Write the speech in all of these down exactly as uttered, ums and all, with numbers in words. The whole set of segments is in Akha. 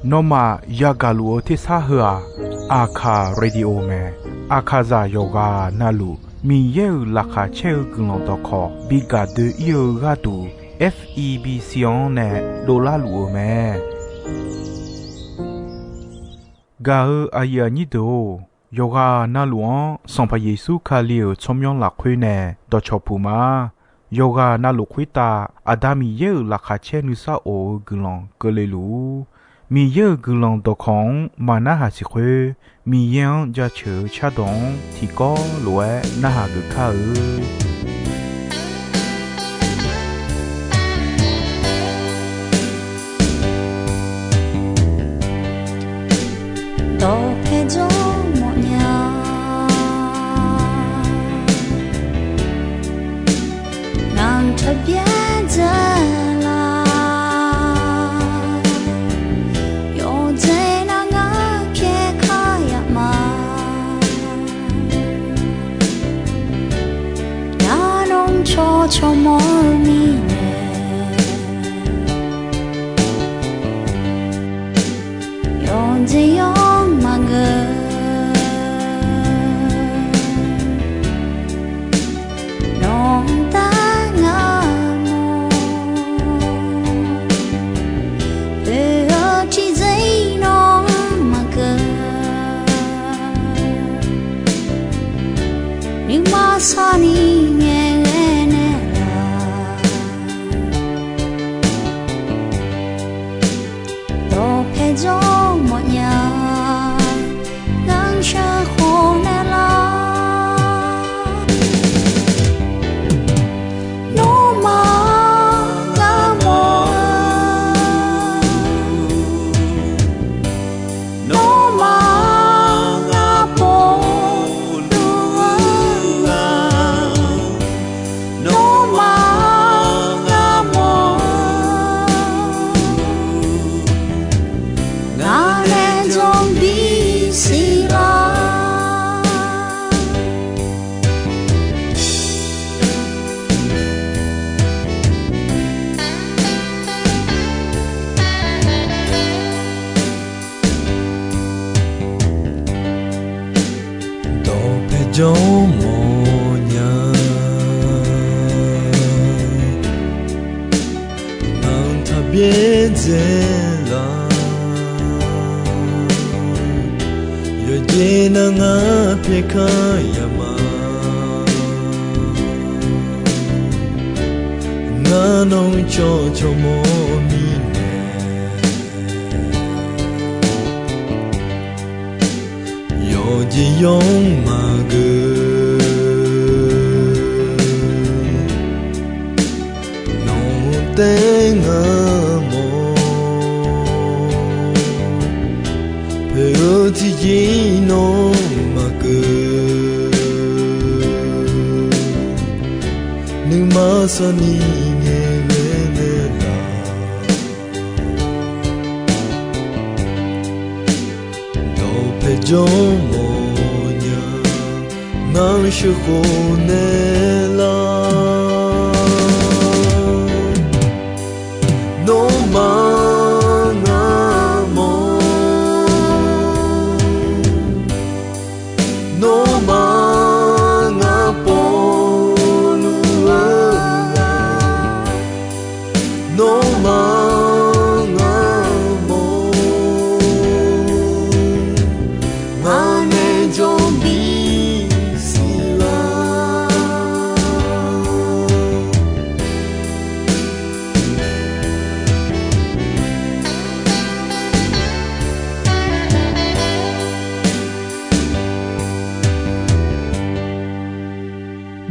Nawmaf yagaq luf-eu tersar heu-aq, Aqkaq Radio mae. Aqkaqzaq yawqghaq navluf Miqyaer-euq laqkhaq caer-eu guiqlanq dawqkawq bi gaq doe-ir-eu gharduq, F E B C-anr nae dovlar luf-eu mae. Gaq-eu aqyuif aqnyir deuq-or, yawqghaq navluf-anr Sanqpaq Yeqsur Kali-euq tsawrmyanr lafkhoer nae dawqcawq puq ma. Yawqghaq navluf khoertav Aqda Miqyaer-euq laqkhaq caer nuisar of-eu guiqlanq keuvle luf-ur. Miqyaer-euq guiqlanq dawqkawq-anr maqnarhaq siq khoer, Miqyaer-anr jaceuq-eu cardawq-anr tiqkawv lof-aer narhaq geuf kar-eu. Dawqpae jawr mawfnya, ngaq-anr taqbyaer dzae la. Yawqjeq nar ngar pyaer kar yaf ma. Ngar nawr cawqcawq mawr-eu mirnae, yawqjeq yawr maqngeur. Nawq-anr dar ngar mawr, oe-eu tiqjeq-ir nawq-anr maqkeuv. Nuima sarni ngaeqghae naeqlaf, dawqpae jawr mawfnya, ngar sheuqkhof naeqlaf. Nawmaf ngar mawr-eu, nawmaf ngar pov luf-eu, nawmaf ngar mawr-eu, ngaq nae jawr bi siq lar. Dawqpae jawr mawfnya, ngaq-anr taqbyaer dzae la. Yawqjeq nar ngar pyaer kar yaf ma. Ngar nawr cawqcawq mawr mirnae, yawqjeq yawr maqgeur. Nawq-anr taef ngar mawr, poeq-eu tiqjeq-ir nawr maqkeuv. Nuima sarni ngaeqghae naeqlaf, dawqpae jawr mawfnya, ngar sheuqkhof naeqlaf. Nawmaf ngar mawr, nawmaf ngar pov luf-eu, nawmaf ngar mawr, ngaq nae jawr bi siq lar.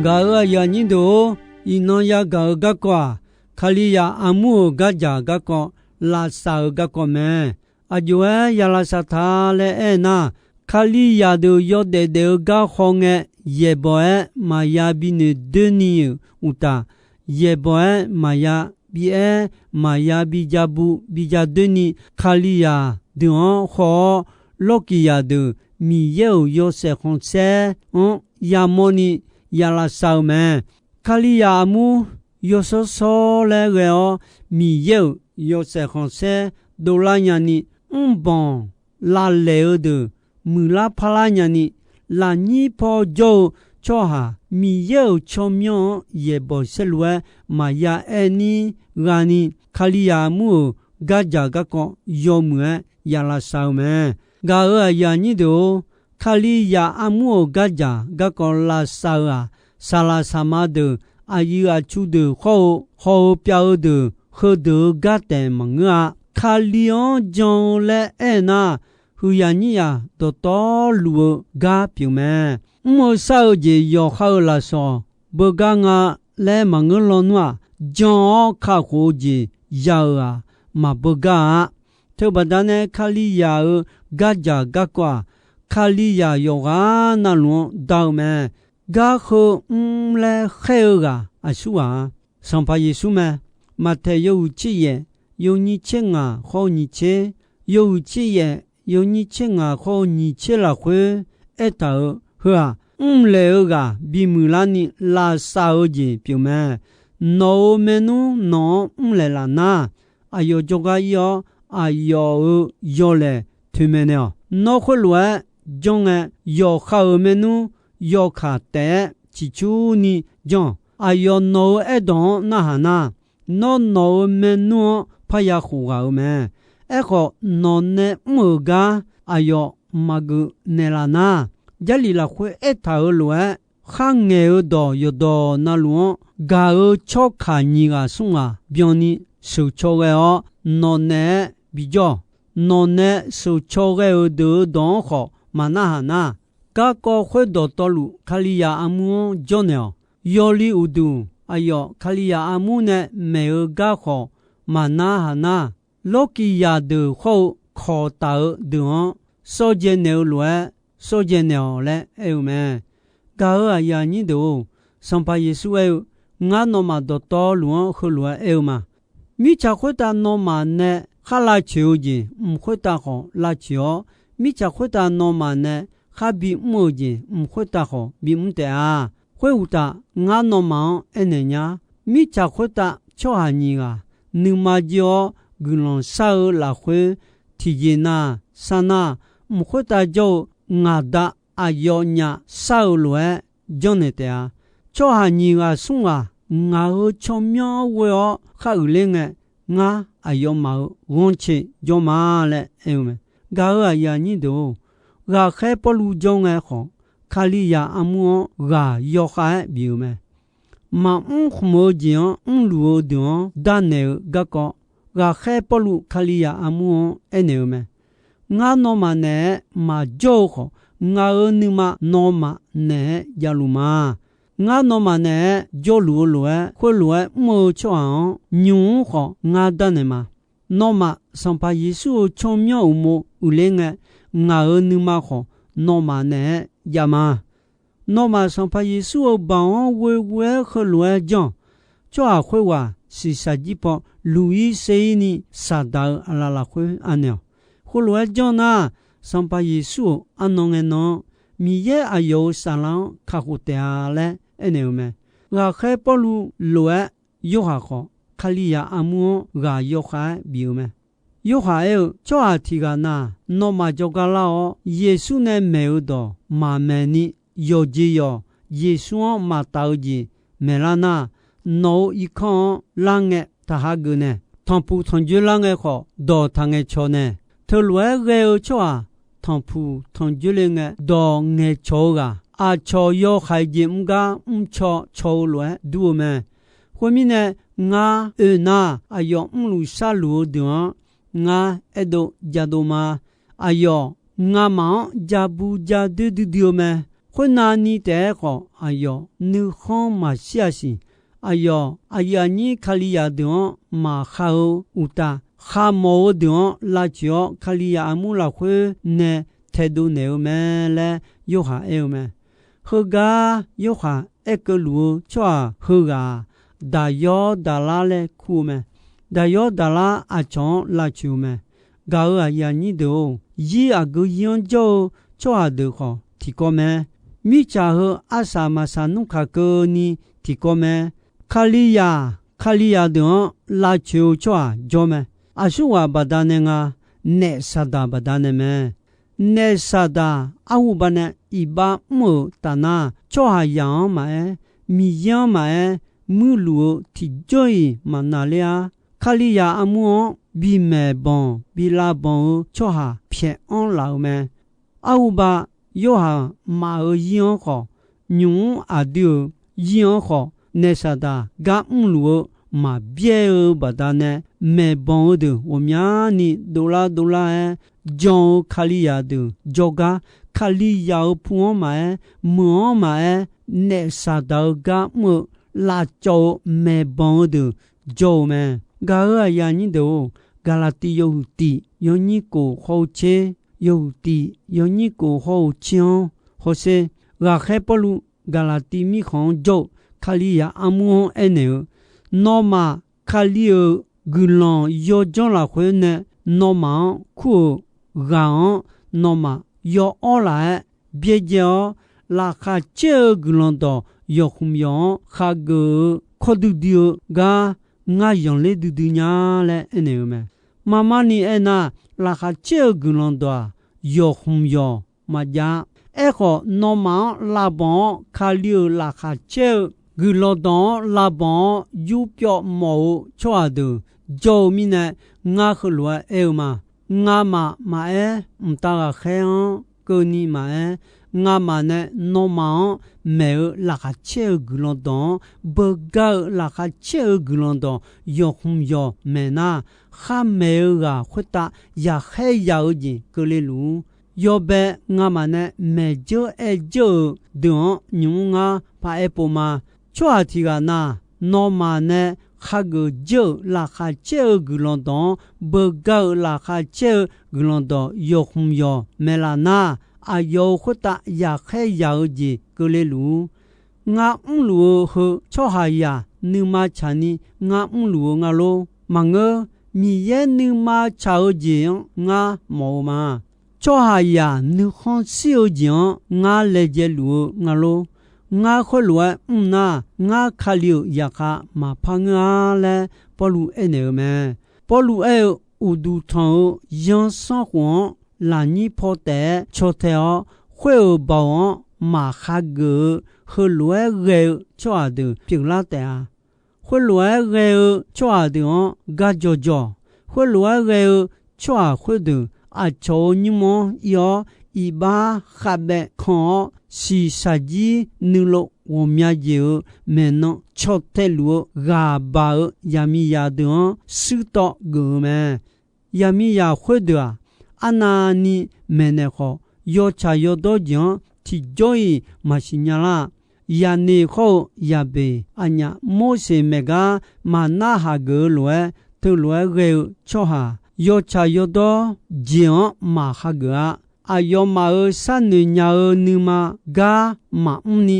Gaq-euq aqyuif aqnyir deuq-or, iqnan yagaq-eu garkawv-aq, Kalizaq armur-euq gardzaq garkawv lavsav-eu garkawv mae. Aqjox-aer ya lavsav ta laer aernar, Kalizaq deuq yawdaef daef-eu gar hawngae, yaeqbawq-aer maqya binoeq doeni-euq uqtaf, yaeqbawq-aer maqya biaer, maqya bija bu bija doeni, Kalizaq deuq-anr haw-awr, lawrkiqzaq deuq Miqyaer-euq yawshaef khanqsaer-anr yamawrni ya lavsav-eu mae. Kalizaq armur yawshawr shawr laer ghae-awr, Miqyaer-euq yawshaef khanqsaer dovlar nyani, mrbanq lavlaeq-eu deuq muiqlar parlar nyani, lafnyir paw jawr-eu tsawrhaq Miqyaer-euq tsawrmyanr-anr yaeqbawq saerlu-aer maqya aer nir ghani, Kalizaq armur-euq gardzaq garkawv yawmuiq-aer ya lavsav-eu mae. Gaq-euq aqyuif aqnyir deuq-or, Kalizaq armur-euq gardzaq garkawv lavsav-eu-aq, saqlaq saqma deuq, aqyuif aqtsu deuq khawr-eu, haw-eu pyav-eu deuq, heudeuq-euq gar taef maqngeur-a. Kali-anr jan-eu laer aer nar, huiqyaq nyir yaq dawqtawvluf-eu gar pyeuf mae. Mr-eu shar-eu jeq yawqha-euq lafsawq beugar nga laer maqngeur lawnmr-aq, jan-awr kakhof-eu jeq ya-euq-aq, maqbeugar-a. Teubaqda nae Kalizaq-euq gardzaq garkawv-aq, Kalizaq yawqghaq navluf-anr dar-eu mae. Gar heu mr laer khaer-eu ghaq aqsurghaq-a, Sanqpaq Yeqsur mae. Maqtaeq yawhuiq tser yaef, yawnyir tser ngaq khawr-eu nyiq tser, yawhuiq tser yaef, yawnyir tser ngaq khawr-eu nyiq tser lafkhoer aertaq-euq heu-aq, mrlaeq-eu ghaq bimuiq larni lavsav-eu jeq pyeuf mae. Nawq-euq maernmr nawq-anr mrlaeq laf nar, aqyawf jawrgar ir-awr, aqyawf-euq yawlaeq toeqmaeq naeq-awq. Nawr khoerlof-aer janr ngae, yawqha-euq maernmr yawkaq taef-aer ciqcurni janr-awq. Aqyawf nawq-euq aerdawq-anr narhaq nar, nawr nawq-euq maernmr-anr parya khof ghaq-euq mae. Aerkhawf, nawq nae mr-euq gar aqyawf maqgeuf naeqlaf nar, Jarlif lafkhoer aertaq-euq lof-aer, khar ngaeq-eu dawq yawqdawq navluf-anr gaq-eu tsawrkaq nyiq ghaq smr ghaq byanni sheuqcaw ghae-awr, nawq naeq-aer bijawr-awq. Nawq nae sheuqcaw ghae-euq deuq-euq dawq-anr khawf maqnarhaq nar, garkawv khoerdawq tawvluf Kalizaq armur-anr jawrnaeq-awq. Yawli uqduq aqyawf Kalizaq armur nae maeq-eu gar khawf maqnarhaq nar, lawrkiq zaqdeuq khawr-eu kawq taf-eu deuq-anr shawrdzae naeq-eu lof-aer shawrdzae naeq-awq laer aer-eu mae. Gaq-euq aqyuif aqnyir deuq-or, Sanqpaq Yeqsur aer-eu, Ngar nawmaf dawqtawvluf-anr heulof-aer aer-eu ma. Mirtsaq khoertav nawmaf nae khar lavcoeq-eu jeq, mq khoertav khawf lavcoeq-awr, mirtsaq khoertav nawmaf nae khar bimr-eu jeq, mq khoertav khawf bimr taef-a. Khoeruqtaf, ngar nawmaf-anr aernaeq nya. Mirtsaq khoertav tsawrhaq nyiq ghaq nuima jir-awr guiqlanq shar-eu lafkhoer tiqjeq na, sar nar, mq khoertav jawr-eu ngaq Da aqyawfnyaf shar-eu lof-aer janrnaeq taef-a. Tsawrhaq nyiq ghaq smr ghaq ngaq-euq tsawrmyanr-anr ghoe-awr khar uiqler ngae, ngar aqyawfmaf-euq ghanrcae jawr ma laer aer-eu mae. Gaq-euq aqyuif aqnyir deuq-or, ghaqkhaer Pawrluv jawr ngae khawf, Kalizaq armur-anr ghaq yawkhav-aer bif-euq mae. Maqmr khmq-eu jeq-anr mrluf-eu deuq-anr darnaeq-eu garkawv, ghaqkhaer Pawrluv Kalizaq armur-anr aernaeq-eu mae. Ngar nawmaf naeq-aer maqjawr-eu khawf, ngaq-euq nuima nawmaf naeq-aer javluf ma. Ngar nawmaf naeq-aer jawrluf-eu lof-aer, khoerlof-aer mr-eu tsawrhaq-anr nymq-mr khawf ngar darnaeq ma. Nawmaf Sanqpaq Yeqsur-euq tsawrmyanr uqmov uiqler ngae, ngaq-euq nuima khawf nawmaf naeq-aer jav ma. Nawmaf Sanqpaq Yeqsur-euq baoq-anr ghoeghoe-aer heulof-aer janr-awq. Tsawrhaq khoerghaq shiqshaq jir paw luq-ir ser-ir ni Saqdaq-euq aqlaf lafkhoer anaeq-awq. Khoerlof-aer janr nar, Sanqpaq Yeqsur-euq arnan ngae nan-anr Miqyaer aqyawf-euq saflar-anr kakhof taef-a laer aernaeq-eu mae. Ghaqkhaer Pawrluv lof-aer, Yorhaq khawf Kalizaq armur-anr ghaq yawkhav-aer bif-eu mae. Yorhaq aer-eu, Tsawrhaq tiq ghaq na, nawmaf jawrgar lar-awr, Yeqsur nae maeq-eu dawq maqmaeq ni, yawqjeq yawq Yeqsur-anr maqtaf-eu jeq maeqlar nar, nawq-euq irkanr-anr lar ngae taqha geuf nae, tanqpuq tanqjoer lar ngae khawf, dawq taq ngaeqcawq nae. Teulof-aer ghae-eu tsawrhaq tanqpuq tanqjoer le ngae, dawq ngaeqcawq-eu ghaq, aqcawq yawhaiq jeq mr gar mrcaw caw-eu lof-aer dur-eu mae. Khoermirnae, ngar oe nar, aqyawf mrluf sharluf-eu deuq-anr ngar aerdov jadov ma. Aqyawf ngamaf-anr ja bu ja doer duidui-eu mae. Khoernav ni taef-aer khawf, aqyawf nuikhanr maqshir-a siq. Aqyawf aqyuif aqnyir Kalizaq deuq-anr maqkhav-eu uqtaf, khavmawf-eu deuq-anr lavtsoeq-awr, Kalizaq armur lafkhoer nae taedov naeq-eu mae laer Yorhaq aer-eu mae. Heugar Yorhaq aerkeuv luf-eu tsawrhaq heughaq-aq, Daqyawr Daqlar laer kur-eu mae. Daqyawr Daqlar aqcawq-anr lavtsoeq-eu mae. Gaq-euq aqyuif aqnyir deuq-or, zir aqgeu zir-anr jawr-eu tsawrhaq deuq khawf tiqkawv mae. Mirtsaq heu arsaq maqsaq nmr kaq keuvni tiqkawv mae. Kalizaq Kalizaq deuq-anr lavcoeq-eu tsawrhaq jawr mae. Aqsurghaq baqdanae nga, Naef Saqdaq baqdanae mae. Naef Saqdaq arhuba nae iqbax mr-euq tafnar, tsawrhaqzaq-anr maqaer, Miqyaer-anr maqaer, muirluf-eu tiqjawr-iq maqnav ler-ar. Kalizaq armur-anr bimaeq banq bi lavbanq-eu tsawrhaq pyaeq-anr laf-euq mae. Arhuba Yorhaq maf-euq zir-anr khawf, nymq-mr aqdui-euq zir-anr khawf, Naef Saqdaq gar mrluf-eu maqbyaer-eu baqdanae, maeqbanq-eu deuq ghawqmyani dovlar dovlar-aer, jan-eu Kalizaq deuq jawrgar, Kalizaq-euq pu-anr maqaer, meuq-anr maqaer, Naef Saqdaq-eu gar mr-eu lavcawv-eu maeqbanq-eu deuq jawr-eu mae. Gaq-euq aqyuif aqnyir deuq-or, Gaqlaqtiv yawhuiq tiq yawnyir kof hawr-eu tser, yawhuiq tiq yawnyir kof hawr-eu tser-anr hawsher. Ghaqkhaer Pawrluv Gaqlaqtiv mirkhanq-anr jawr-eu Kalizaq armur-anr aernaeq-eu, nawmaf Kali-euq guiqlanq yawdzanr lafkhoer nae nawmaf-anr kur-euq ghaq-anr nawmaf yawawr laf-aer byaerdzae-awr, laqkhaq caer-eu guiqlanq dawq yawqkhmq yawq-anr khageuf-eu kawr duidui-eu gar ngar zanqler duidui nya laer aernaeq-eu mae. Marmarni aernar, laqkhaq caer-eu guiqlanq dawq-aq, yawqkhmq yawq maqjav-a. Aerkhawf, nawmaf-anr lavbanq-awr, Kali-euq laqkhaq caer-eu guiqlanq dawq-anr lavbanq-awr yurpyawv mawf-eu tsawrhaq deuq jawr-eu mirnae, ngar heulof-aer aer-eu ma. Ngamaf maqaer, mqtav ghaqkhaer-anr keuvni maqaer, ngamaf nae nawmaf-anr maeq-eu laqkhaq caer-eu guiqlanq dawq-anr beugar-eu laqkhaq caer-eu guiqlanq dawq yawqkhmq yawq maeq nar, khar maeq-eu ghaq khoertav yaqkhaer yaq-eu jeq keuvle luf-ur. Yawbae ngamaf nae maeq dzeur aer dzeur-euq deuq-anr nymq-mr ngar paraer pov ma. Tsawrhaq tiq ghaq na, nawmaf nae khageuf dzeur-euq laqkhaq caer-eu guiqlanq dawq-anr beugar-eu laqkhaq caer-eu guiqlanq dawq yawqkhmq yawq maeqlaf nar, aqyawf-euq khoertav yaqkhaer yaq-eu jeq keuvle luf-ur. Ngar mrluf-eu heu tsawrhaqzaq nuima tsaqni ngar mrluf-eu nga lor. Maqngeur, Miqyaer nuima tsaq-eu jeq-anr ngar mawf-eu ma. Tsawrhaqzaq nuikhanr shir-eu jeq-anr ngar laejae luf-eu nga lor. Ngar khoerlof-aer mr nar, ngar Kali-euq zaqkhav maqpar ngeur-a laer Pawrluv aernaeq-eu mae. Pawrluv aer-eu, uqduq tanq-eu zanrsanrkhof-anr lafnyir paw taef-aer caw tae-awr, khoer-euq baoq-anr maq khageuf-eu heulof-aer ghae-eu tsawrhaq deuq pyeuflar taef-a. Khoerlof-aer ghae-eu tsawrhaq deuq-anr gar jawqjawq. Khoerlof-aer ghae-eu tsawrhaq khoerdeuq aqcawq-euq nymr-anr ir-awr, iqbax khavbaev kan-awr, siqshaqjir nuilov ghawqmya jeq-euq maeqnan caw tae luf-eu ghaq baq-eu yaqmiqzaq deuq-anr shuir tawv geuf-eu mae. Yaqmiqzaq khoerdeuq-aq, arnavni maeqnaeq khawf, yawtsaq yawdawr jeq-anr tiqjawr-iq maqsiq nya lar. Yaqneq khawr-eu Yaqbeq, aqnyaf Morseq maeq gar maqnarhaq geuf-eu lof-aer, teulof-aer ghae-eu tsawrhaq, yawtsaq yawdawr jeq-anr maq hageuf-a. Aqyawfmaf-euq sharnoeq nya-eu nuima gar maqmr ni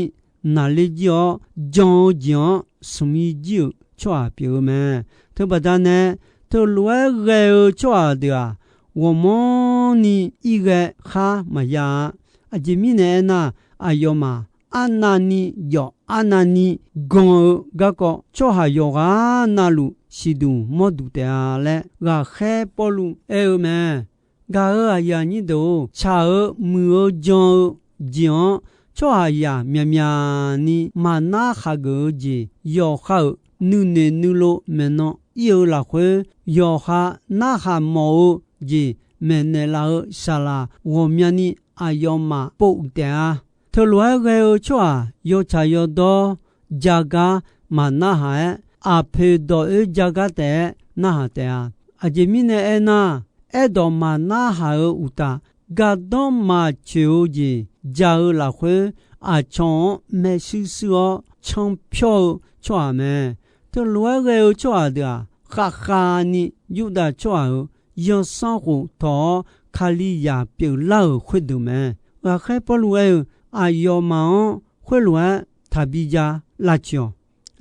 naqler jir-awr, jan-eu jeq-anr smq ir jir-euq tsawrhaq pyeuf-eu mae. Teubaqda nae, teulof-aer ghae-eu tsawrhaq deuq-aq, ghawqmanrni irghae khar maqya-a. Aqjeq mirnae aernar, aqyawfmaf arnavni jawf arnavni gan-eu garkawv, tsawrhaq yawqghaq navluf siqduq mawrduq taef-a laer, ghaqkhaer Pawrluv aer-eu mae. Gaq-euq aqyuif aqnyir deuq-or, tsaq-eu muiq-eu jan-eu jeq-anr tsawrhaqzaq myaqmyaq ni maqnar hageuf-eu jeq, yawqha-euq nuinoeq nuilov maeqnan ir-eu lafkhoer, yawqha narhaq mawf-eu jeq maeqnaeq laf-eu saqlaq ghawqmyani aqyawfmaf pov-euq taef-a. Teulof-aer ghae-eu tsawrhaq yawtsaq yawdawr ja gar maqnarhaq-aer, aqpoeq dawq oer ja gar taef-aer narhaq taef-a. Aqjeq mirnae aernar, aerdawq maqnarhaq-euq uqtaf, gardanr maqtsoeq-eu jeq ja-eu lafkhoer, aqcawq-anr maershuir shuir-awr canpyawr-eu tsawrhaq mae. Teulof-aer ghae-eu tsawrhaq deuq-aq, khavkhav ni Yurdav tsawrhaq-euq zanrsanrkhof tawq-awr, Kalizaq pyeuflar-euq khoerdeuq mae. Ghaqkhaer Pawrluv aer-eu, aqyawfmaf-anr khoerlof-aer taqbi ja lavtsoeq-awq.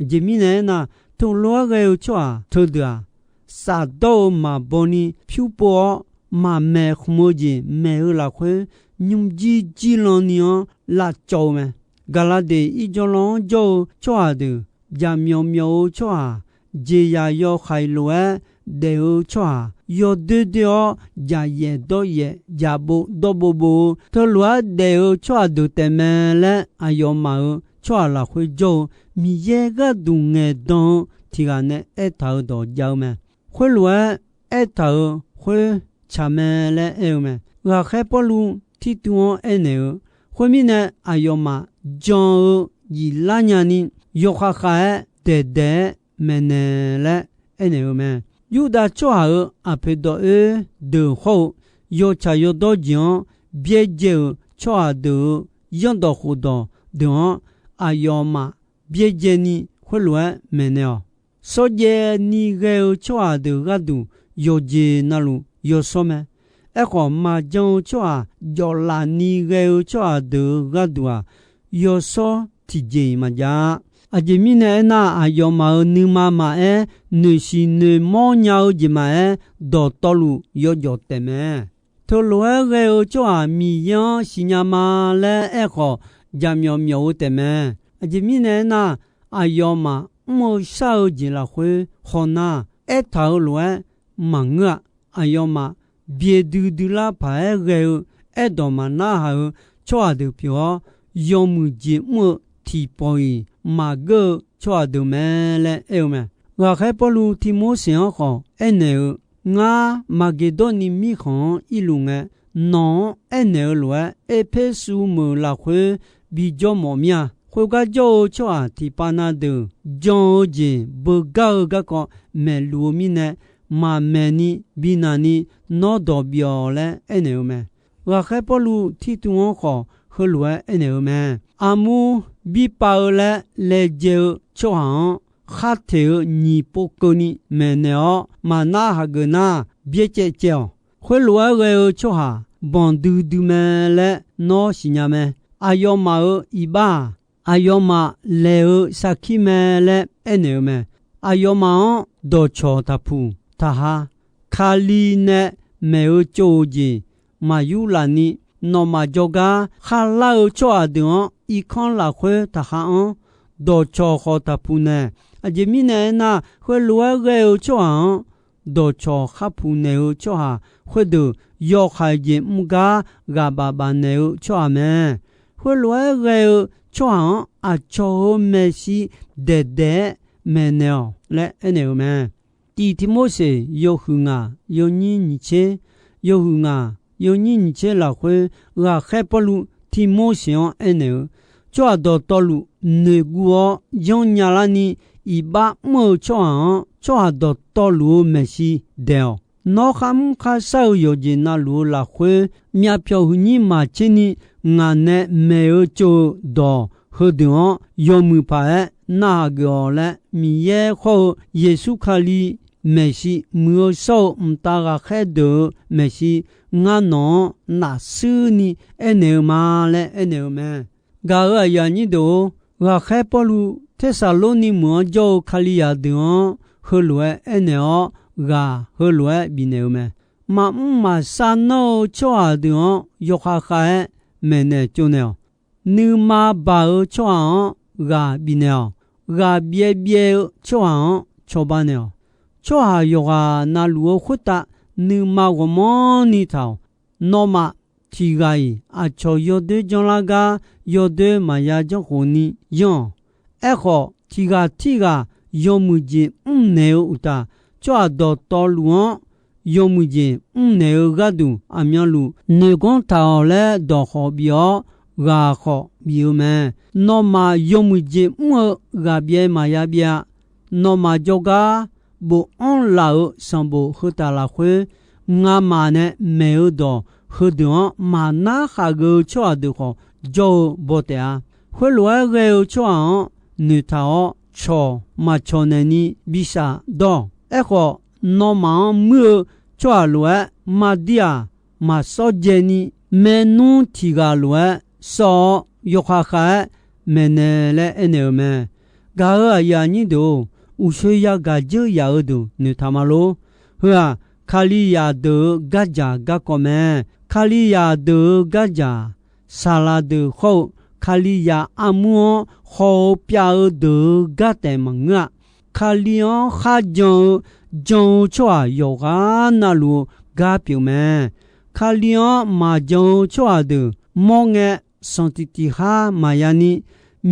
Aqjeq mirnae aernar, teulof-aer ghae-eu tsawrhaq teudeuq-aq, shafdawr-eu maqbaw ni pyur pov-awr, maqmaeq khmq-eu jeq maeq-eu lafkhoer, nymrjir jirlan ni-anr lavcawv-eu mae. Gaqlaqdeq irjawrlan-anr jawr-eu tsawrhaq deuq, jaqmyawf myawf-eu tsawrhaq, jeqzaq yawhaiq lof-aer daef-eu tsawrhaq, yawdoer doer-awr jaqyaef dawryaef, jaqbov dawrbov bov-eu teulof-aer daef-eu tsawrhaq deuq taefmae laer, aqyawfmaf-euq tsawrhaq lafkhoer jawr-eu Miqyaer gharduq ngaeqdan-eu tiq ghaq nae aertaq-euq dawq jav-eu mae. Khoerlof-aer aertaq-euq khoer tsaq mae laer aer-eu mae. Ghaqkhaer Pawrluv Tirtuv-anr aernaeq-eu, Khoermirnae, aqyawfmaf jan-eu yiflar nyani, yawkhav khav-aer daeqdaeq-aer maeqnaeq laer aernaeq-eu mae. Yurdav tsawrhaq-euq aqpoeq dawq oer deuq hawr-eu, yawtsaq yawdawr jeq-anr byaerdzae-euq tsawrhaq deuq-euq zanrdawq khofdawq deuq-anr, aqyawfmaf byaerdzaeni khoerlof-aer maeqnaeq-awq. Shawrjaev ni ghae-eu tsawrhaq deuq gharduq yawqjeq navluf yawshawr mae. Aerkhawf, maqjan-eu tsawrhaq jawflaf ni ghae-eu tsawrhaq deuq-euq gharduq-aq, yawshawr tiqjeq-iq maqjav-a. Aqjeq mirnae aernar, aqyawfmaf-euq nuima maqaer, noeqshiq noeqmawr nya-eu jeq maqaer, dawqtawvluf yawjawf taefmae. Teulof-aer ghae-eu tsawrhaq Miqyaer-anr siqnya ma laer aerkhawf, jaqmyawf myawf-eu taefmae. Aqjeq mirnae aernar, aqyawfmaf mr-eu shar-eu jeq lafkhoer hawnar, aertaq-euq lof-aer maqngeur-a. Aqyawfmaf byaerdui duilar paq-aer ghae-eu, aerdawq maqnarhaq-eu tsawrhaq deuq pyeuf-awr, yawmuiq jeq mr-eu tiqpawf-iq maqgeur-eu tsawrhaq deuq mae laer aer-eu mae. Ghaqkhaer Pawrluv Tivmorseq-anr khawf aernaeq-eu, Ngar Maqgeqdawrni mirkhanq-anr irluf ngae, nawq-anr aernaeq-eu lof-aer, Erpersu meuq lafkhoer bijawr mawf mir-a. Khoergar jawr-eu tsawrhaq tiqpav na deuq jan-eu jeq beugar-eu garkawv maeqluf-eu mirnae, maqmaeq ni binaq ni nawr dawq bif-awq laer aernaeq-eu mae. Ghaqkhaer Pawrluv Tirtuv-anr khawf heulof-aer aernaeq-eu mae. Armur birpav-eu laer laejae-eu tsawrhaq-anr, kharteq-eu nyiq pov keuvni maeqnaeq-awr maqnar hageuf nar, byaercaev caev-awq. Khoerlof-aer ghae-eu tsawrhaq banq duidui mae laer nawr siqnya mae. Aqyawfmaf-euq iqbax-aq, aqyawfmaf laeq-eu sarkir mae laer aernaeq-eu mae. Aqyawfmaf-anr dawqcawq taqpuq taqha. Kali nae maeq-eu tsov-eu jeq maqyur laf ni, nawmaf jawrgar kharlar-eu tsawrhaq deuq-anr irkanr lafkhoer taqha anr, dawqcawq khawf taqpuq naeq. Aqjeq mirnae aernar, khoerlof-aer ghae-eu tsawrhaq-anr dawqcawq kharpuq naeq-eu tsawrhaq khoerdeuq, yawhaiq jeq mr gar ghaq baf baf naeq-eu tsawrhaq mae. Khoerlof-aer ghae-eu tsawrhaq-anr aqcawq-euq maeqshi daeqdaeq-aer maeqnaeq-awq laer aernaeq-eu mae. Tiq Tivmorseq yawhuiq ngaq yawnyir nyiq tser, yawhuiq ngaq yawnyir nyiq tser lafkhoer, ghaqkhaer Pawrluv Tivmorseq-anr aernaeq-eu, Tsawrhaq dawqtawvluf noeqguv-awr yanrnya larni, iqbax mr-eu tsawrhaq-anr tsawrhaq dawqtawvluf-eu maeqshi daeq-awq. Nawr kharmr kharshar-eu yawqjeq navluf-eu lafkhoer, myavpyawq huiqnyir maqtser ni ngaq nae maeq-eu tsov-eu dawq heudeuq-anr yawmuiq paq-aer narhaq geuf-awq laer, Miqyaer khawr-eu Yeqsur Kali maeqshi, muiq-eu shawr-eu mqtav ghaqkhaer deuq-euq maeqshi, ngar nawq-anr nafshuir ni aernaeq-eu ma laer aernaeq-eu mae. Gaq-euq aqyuif aqnyir deuq-or, ghaqkhaer Pawrluv Tersaqlorni meuq-anr jawr-eu Kalizaq deuq-anr heulof-aer aernaeq-awr, ghaq heulof-aer bifnaeq-eu mae. Maqmr maqshar nanr-eu tsawrhaq deuq-anr yawkhav khav-aer maeqnaeq tsovnaeq-awq. Nuima baq-eu tsawrhaq-anr ghaq bifnaeq-awq. Ghaq byaev byaev-eu tsawrhaq-anr cawba naeq-awq. Tsawrhaq yawqghaq navluf-eu khoertav nuima ghawqmanrni taq-awq. Nawmaf tiq ghaq-iq aqcawq yawdoer janrlar gar, yawdoer maqya janr khof ni yanr-awq. Aerkhawf, tiq ghaq tirghaq yawmuiq jeq mrnaeq-eu uqtaf, tsawrhaq dawqtawvluf-anr yawmuiq jeq mrnaeq-eu gharduq, aqmyanluf noeq ganr taq-awq laer dawq khawf bif-awr, ghaq khawf bif-eu mae. Nawmaf yawmuiq jeq mr-eu ghaq byaev maqya byaev-a. Nawmaf jawrgar bofanr laf-euq sanqbof heu taf lafkhoer, ngamaf nae maeq-eu dawq heudeuq-anr maqnar khaq geuf-eu tsawrhaq deuq khawf jawr-eu baw taef-a. Khoerlof-aer ghae-eu tsawrhaq-anr noeqtaq-awr, cawq maqcawq naeqni bi shafdawr-awq. Aerkhawf, nawmaf-anr muir-eu tsawrhaq lof-aer mardir-aq, maqsawr dzaeni, maernmr tiq ghaq lof-aer sawr-awr, yawkhav khav-aer maeqnaeq laer aernaeq-eu mae. Gaq-euq aqyuif aqnyir deuq-or, uqshoe yagaq dzeur yaf-eu deuq noeqtaq ma lor. Heu-aq, Kalizaq deuq-euq gardzaq garkawv mae. Kalizaq deuq-euq gardzaq, saqlaq deuq hawr-eu Kalizaq armur-anr haw-eu pyav-eu deuq-euq gar taef maqngeur-a. Kali-anr kharjan-eu jan-eu tsawrhaq yawqghaq navluf-eu gar pyeuf mae. Kali-anr maqjan-eu tsawrhaq deuq mawr ngae, sanq tiq tiq khar maqya ni,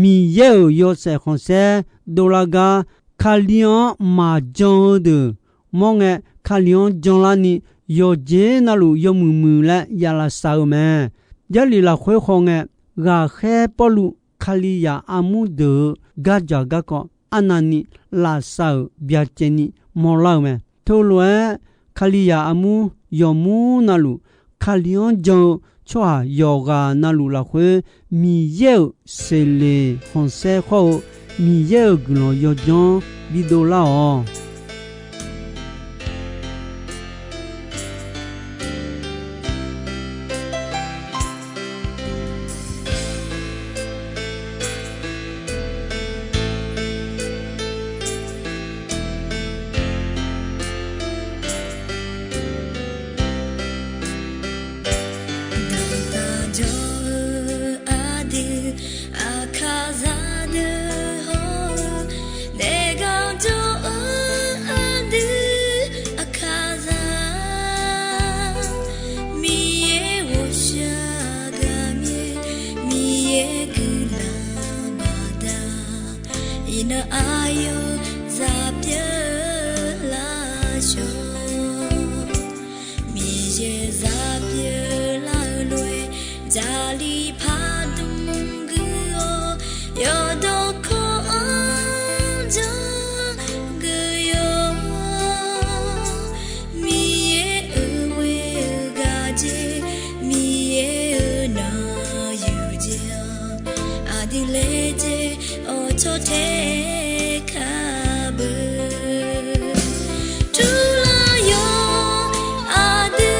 Miqyaer-euq yawshaef khanqsaer dovlar gar, Kali-anr maqjan-eu deuq mawr ngae, Kali-anr janlarni, yawqjeq navluf yawmuiq muiq laer ya lavsav-eu mae. Jarlif lafkhoer khawngae, ghaqkhaer Pawrluv Kalizaq armur deuq-euq gardzaq garkawv arnavni lavsav-euq byacaevni mawrlar-eu mae. Teulof-aer, Kalizaq armur yawqmur navluf, Kali-anr jan-eu tsawrhaq yawqghaq navluf lafkhoer, Miqyaer-euq seqleq khanqsaer khawr-eu, Miqyaer-euq guiqlanq yawdzanr bidov lar-awq. Dawqtaq jawr-eu aqdui aqkaqzaq deuq hawr-eu, daefgar jawr-eu aqdui aqkaqzaq, Miqyaer ghawqshaq gaqmyaer, Miqyaer guiqlanq baqda, iqnan aqyawf zaq pyeuf laf shawr. Miqyaer zaq pyeuf lar-eu lof-aer, Jarlif pardmq guiq-awr, yawqdawq kawv-anr janr guiq-awr, Miqyaer-euq gaqjeq, Miqyaer-euq nanqyuq jeq-anr, aqdui laejae-awr tsawrtae kaqbeuq. Turlar yawr aqdui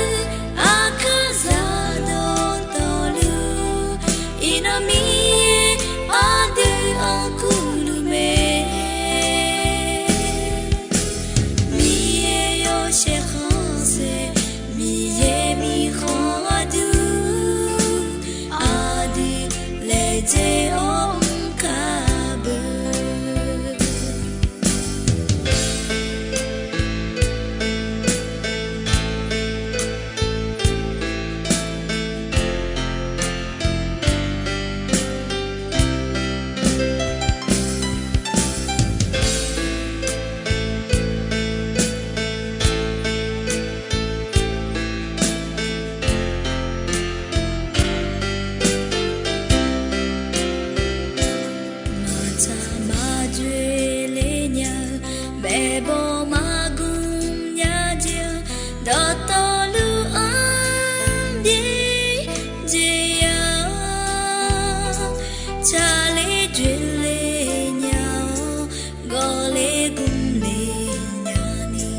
aqkaqzaq dawqtawvluf, iqnan Miqyaer aqdui-anr kurluf mae. Miqyaer yawshaef khanqsaer, Miqyaer mirkhanq aqdui, aqdui laejae-awr mr kaqbeuq. Maqtsaq maqdzoeq le nya-eu, maeqbawq maqgmq nya jeq-anr, dawqtawvluf-anr byaerdzae ya-awr, tsaqler dzoeqle nya-awr, gawqle gmqle nyani,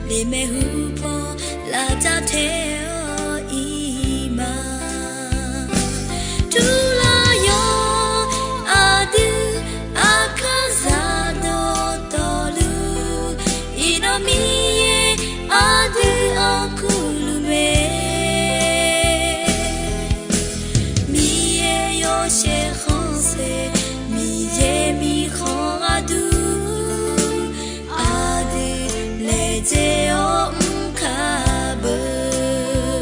lemaeq hupaw lavcav tae-awr iq ma. Turlar yawr aqdui aqkaqzaq dawqtawvluf, iqnan Miqyaer aqdui-anr kurluf mae. Miqyaer yawshaef khanqsaer, Miqyaer mirkhanq aqdui, aqdui laejae-awr mr kaqbeuq.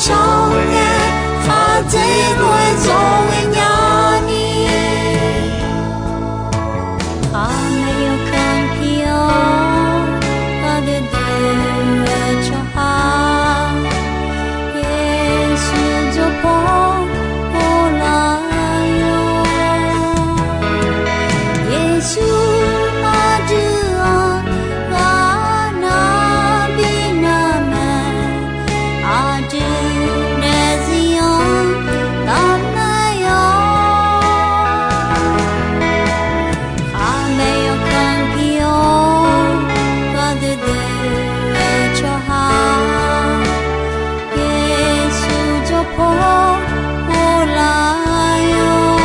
Tsawrhaq-aer khaqdzerzaq-aer zawr ghaenya ni, aqmaeq yawkanr pir-awr ghaq deuq deuq-eu tsawrhaq, Yeqsur jawr paw ghoflar yawr. Yeqsur aqdui-anr ghaq nar bi nar mae, aqdui daefzir-anr taf nar yawr. Aqmaeq yawkanr pir-awr ghaq deuq deuq-eu tsawrhaq, Yeqsur jawr paw ghoflar yawr.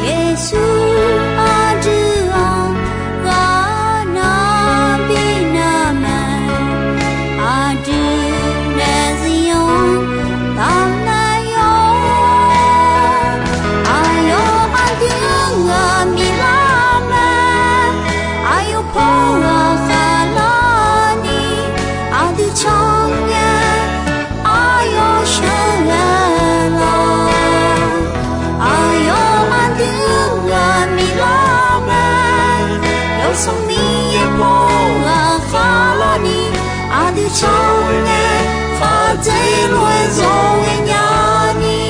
Yeqsur aqdui-anr ghaq nar bi nar mae, aqdui daefzir-anr taf nar yawr. Aqyawf aqdui-anr ghaq miqlar mae, aqyawf paw ghaq khaqlar ni, aqdui tsawrngae aqyawf sheuqghae lawr. Aqyawf aqdui-anr ghaq miqlar mae, Yawsanr Miqyaer paw ghaq khaqlar ni, aqdui tsawrngae khaqdzerzaq-aer zawr ghaenya ni.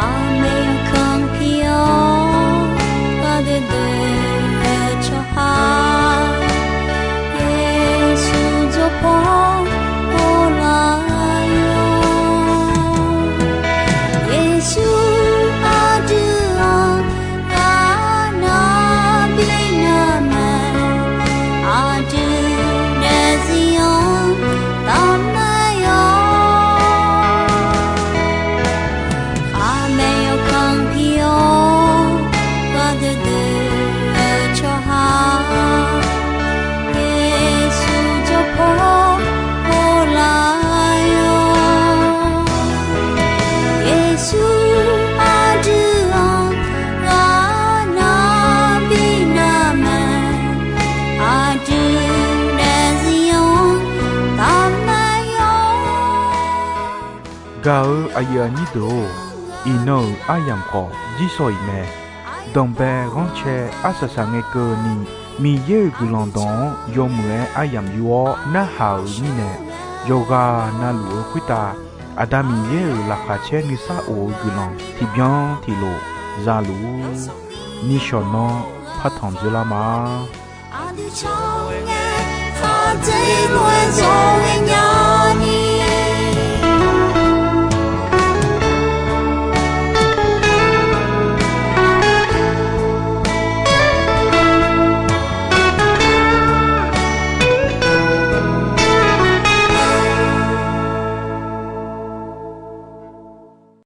Aqmaeq yawkanr pir-awr ghaq deuq deuq-eu tsawrhaq, Yeqsur jawr paw ghoflar yawr. Yeqsur aqdui-anr ghaq nar bi nar mae, aqdui daefzir-anr taf nar yawr. Aqmaeq yawkanr pir-awr ghaq deuq deuq-eu tsawrhaq, Yeqsur jawr paw ghoflar yawr. Yeqsur aqdui-anr ghaq nar bi nar mae, aqdui daefzir-anr taf nar yawr. Gaq-eu aqyuif aqnyir deuq-or, iqnan-euq aryamq khawf jirsawq iq mae. Danqbae ghanrcae arsaq saq ngae keuvni, Miqyaer-euq guiqlanq dawq-anr yawmuiq-aer aryamq yur-awr narhaq-euq mirnae, yawqghaq navluf-eu khoertav Aqda Miqyaer-euq laqkhaq caer nuisar of-eu guiqlanq tiqbyan tiqlof za luf-ur. Nishawq nan partanq dzeurlar ma. Aqdui tsawrngae khaqdzerzaq-aer zawr